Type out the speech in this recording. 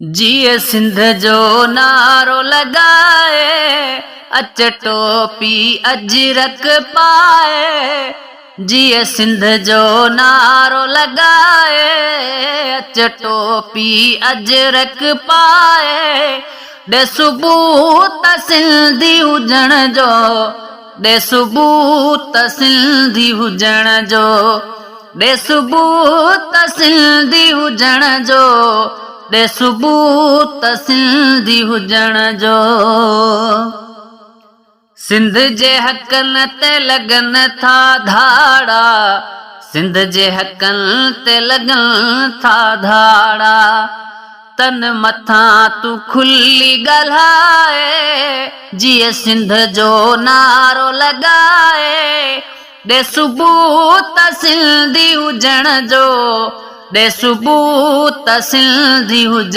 جيئي سنڌ جو نعرو لڳائي، اچ ٽوپي اجرڪ پائي. جيئي سنڌ جو نعرو لڳائي، اچ ٽوپي اجرڪ پائي. ڏي ثبوت سنڌي هجڻ جو، ڏي ثبوت سنڌي هجڻ جو. ڏي ثبوت سنڌي هجڻ جو، ڏي ثبوت سنڌي هجڻ جو. سنڌ جي حقن تي لڳن ٿا ڌاڙا، سنڌ جي حقن تي لڳن ٿا ڌاڙا. تن مٿان تون کلي ڳالهائي، جيئي سنڌ جو نعرو لڳائي. ڏي ثبوت سنڌي هجڻ جو، ڏي ثبوت سنڌي هجڻ.